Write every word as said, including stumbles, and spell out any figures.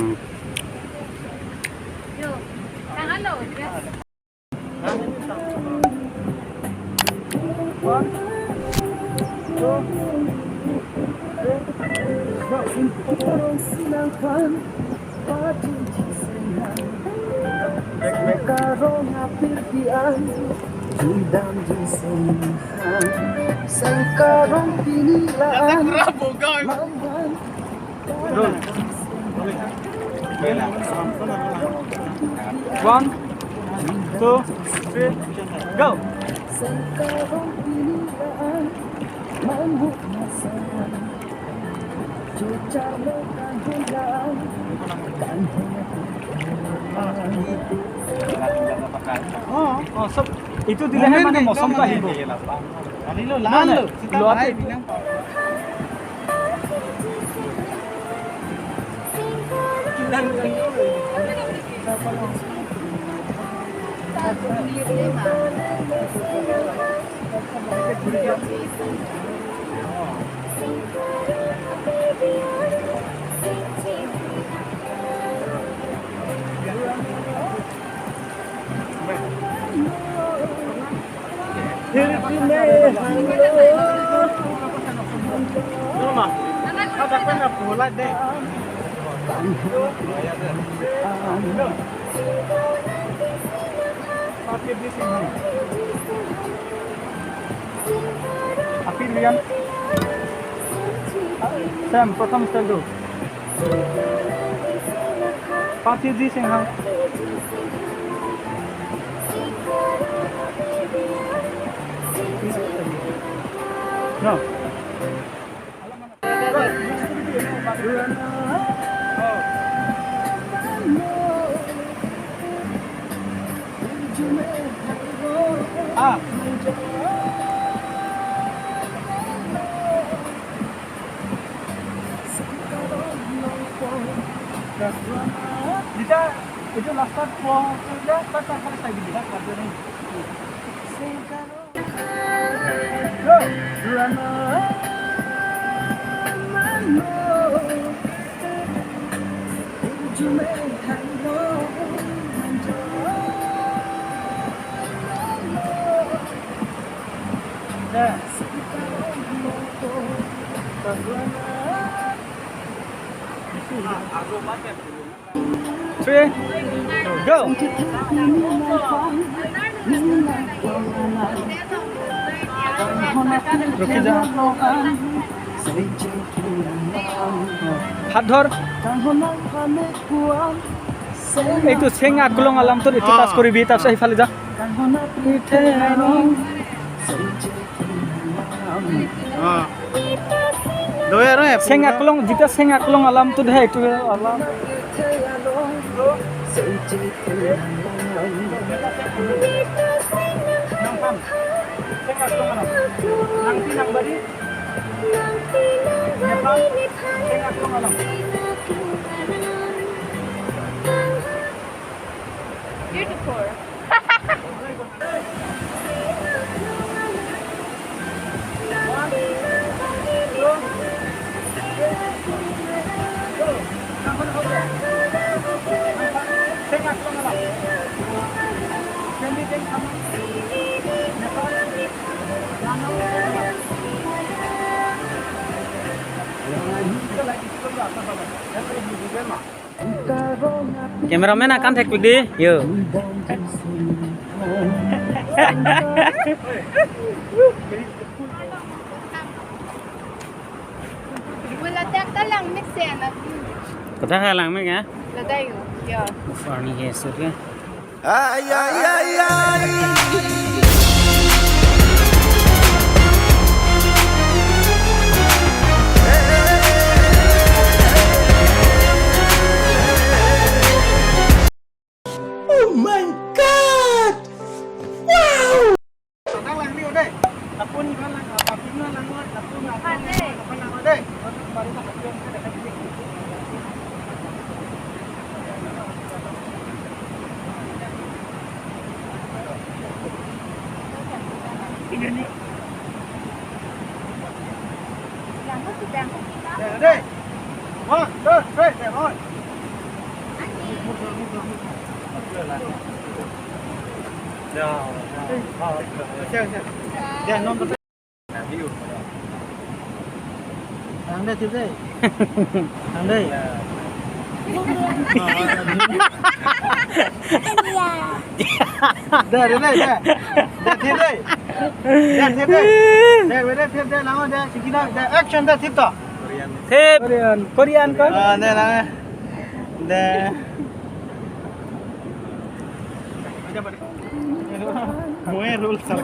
Yo, tangan lo, yes. One, two, three, go. Oh, oh, sob itu dilehe mane mosomta ahibo. Kali lo, lahan lo. Sita lote bahai binang. Apir Rian. Sam, prothom style do. Pathiji Singhang. No. Ah. Jita, itu last part po, sudah, pas sampai saya di bilang, pada nih. Three, go. रुक जा। हाथ धर। এইটো চেং আক্ৰলং আলামটোত এইটো টাচ কৰিবি, তাৰপিছত সিফালে যা। অ। চেং আক্ৰলং, যেতিয়া চেং আক্ৰলং আলামটো দেহে, এইটো আলাম। Beautiful. Cameraman akan thek di, yo. Wala tak talang mix eh, na. Kota ka lang me ka? Ladayo, yo. Farni he sut ka? Ay, ay, ay, ay. Oh my God! Wow! Nang lang ni, ode. Tapun lang, tapun lang, tapun lang, tapun lang, ode. Baru tak ada yang ada lagi. Ini ni. Yang tu sudah. Ode, ode. One, two, three, ode, one. Ya, ya. Ya, non. Thang dei, thip dei. Thang dei. Dei, dei, dei, dei. Dei, thip dei. Dei, thip dei. Dei, dei, thip dei, lang dei, siki na, dei, action dei, thip to. Thip. Korean, Korean ko? Ah, dei, lang. Dei. Mo-e rule sa.